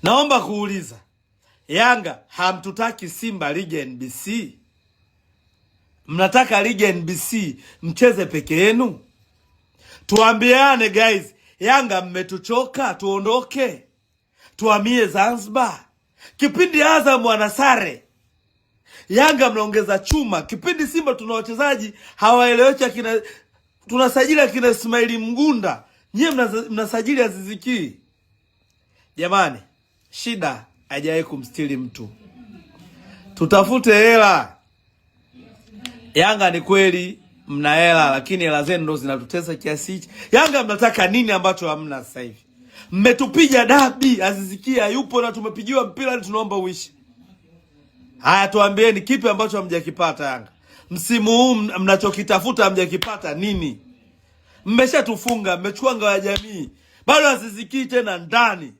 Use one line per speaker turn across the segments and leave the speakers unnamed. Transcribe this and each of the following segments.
Naomba kuuliza, Yanga hamtutaki Simba ligi NBC? Mnataka ligi NBC mcheze peke yenu? Tuambiane guys, Yanga mmetuchoka, tuondoke tuhamie Zanzibar. Kipindi Azam wana sare, Yanga mnaongeza chuma. Kipindi Simba tuna wachezaji hawaeleweki, akina tunasajili akina Ismaili Mgunda, nyie mnasajili Aziz Ki. Jamani, shida haijawahi kumstiri mtu, tutafute hela. Yanga ni kweli mna hela, lakini hela zenu ndo zinatutesa kiasi hichi. Yanga mnataka nini ambacho hamna sasa hivi? Mmetupiga dabi, Aziz Ki hayupo na tumepigiwa mpira, tunaomba uishi. Haya, tuambieni kipi ambacho hamjakipata Yanga msimu huu, mnachokitafuta hamjakipata nini? Mmeshatufunga, mmechukua ngao ya jamii, bado Aziz Ki tena ndani.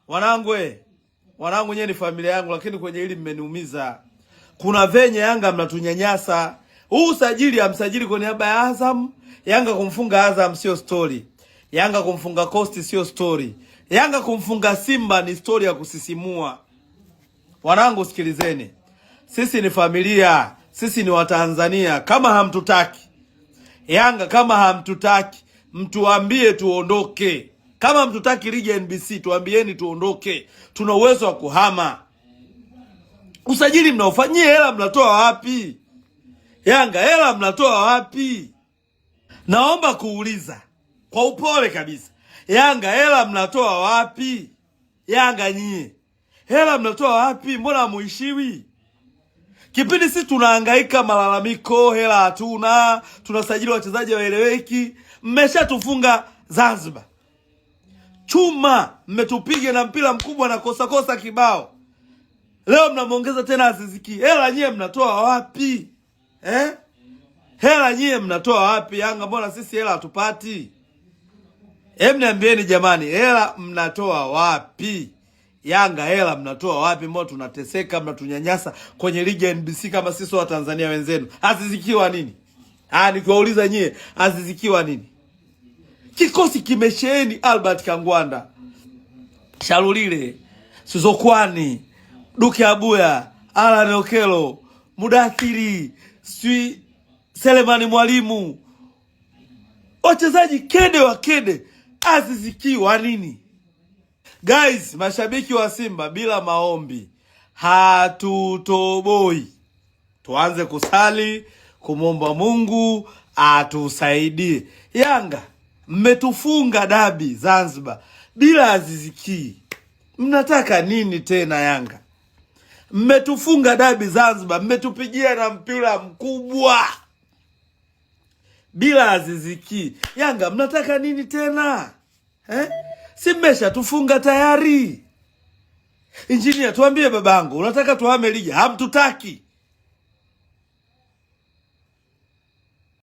Wanangu, wanangu, nyewe ni familia yangu, lakini kwenye hili mmeniumiza. Kuna venye Yanga mnatunyanyasa. Huu usajili hamsajili kwa niaba ya Azam. Yanga kumfunga Azam sio story. Yanga kumfunga Coast sio story. Yanga kumfunga Simba ni story ya kusisimua. Wanangu, sikilizeni, sisi ni familia, sisi ni Watanzania. Kama hamtutaki Yanga, kama hamtutaki mtuambie tuondoke. Kama hamtutaki ligi ya NBC tuambieni tuondoke, tuna uwezo wa kuhama. Usajili mnaofanyia hela mnatoa wapi? Yanga hela mnatoa wapi? Naomba kuuliza kwa upole kabisa, Yanga hela mnatoa wapi? Yanga nyie hela mnatoa wapi? Mbona hamuishiwi? Kipindi sisi tunahangaika malalamiko, hela hatuna, tunasajili wachezaji waeleweki, mmeshatufunga Zanzibar chuma, mmetupiga na mpira mkubwa na kosa kosa kibao. Leo mnamwongeza tena Aziz Ki. Hela nyie mnatoa wapi eh? Hela nyie mnatoa wapi Yanga? Mbona sisi hela hatupati? Hem, niambieni jamani, hela mnatoa wapi? Yanga hela mnatoa wapi? Mbona tunateseka, mnatunyanyasa kwenye ligi ya NBC kama sisi wa Tanzania wenzenu. Aziz Ki wa nini? Ah, nikiwauliza nyie, Aziz Ki wa nini? Kikosi kimesheheni Albert Kangwanda, Shalulile, Sizokwani, Duke Abuya, Alan Okelo, Mudathiri, sijui Selemani Mwalimu, wachezaji kede wa kede. Aziz Ki wa nini? Guys, mashabiki wa Simba, bila maombi hatutoboi. Tuanze kusali kumwomba Mungu atusaidie. Yanga mmetufunga dabi Zanzibar bila Aziz Ki, mnataka nini tena? Yanga mmetufunga dabi Zanzibar, mmetupigia na mpira mkubwa bila Aziz Ki. Yanga mnataka nini tena eh? Si mmeshatufunga tayari. Injinia, tuambie babangu, unataka tuhame ligi? Hamtutaki.